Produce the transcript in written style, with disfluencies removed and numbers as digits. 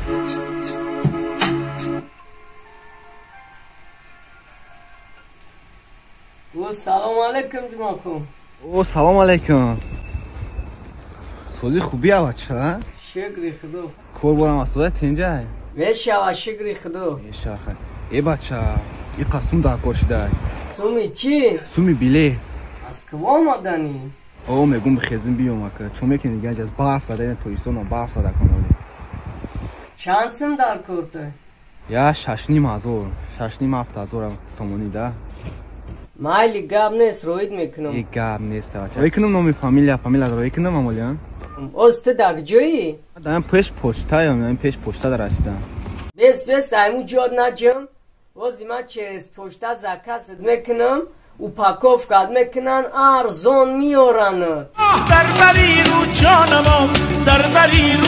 О, салом алейкум, Ҷумъахун. О, салом алейкум. Сози хуби авача? Шукри Худо. Кор борам асода тинҷай? Мешава, шукри Худо. Мешава. Э бача, и қасум дар кор шидай. Суми чӣ? Суми билет. Аз кво омаданӣ? О, мегум бихезим биём ака. Чо мекунӣ ганҷ аз барф зада, Тоҷикистон барф зада кон. Чанд сум дар кор ту? Я 6,5 ҳазор, 6,5-7 ҳазор сомонӣ да. Майли, гап нест, роид мекунам. Э, гап нест, бача. Роӣ кунам номи фамилия роӣ кунам амолиан? Оз ту дар ҷоӣ? Даам пеш почтаям, ям пеш почта дар расидам. Бес, бес, айму ҷод наҷам. Ози ман через почта заказат мекунам, упаковкат мекунан, арзон меоранад. Дар бари рӯ ҷонамон, дар бари рӯ.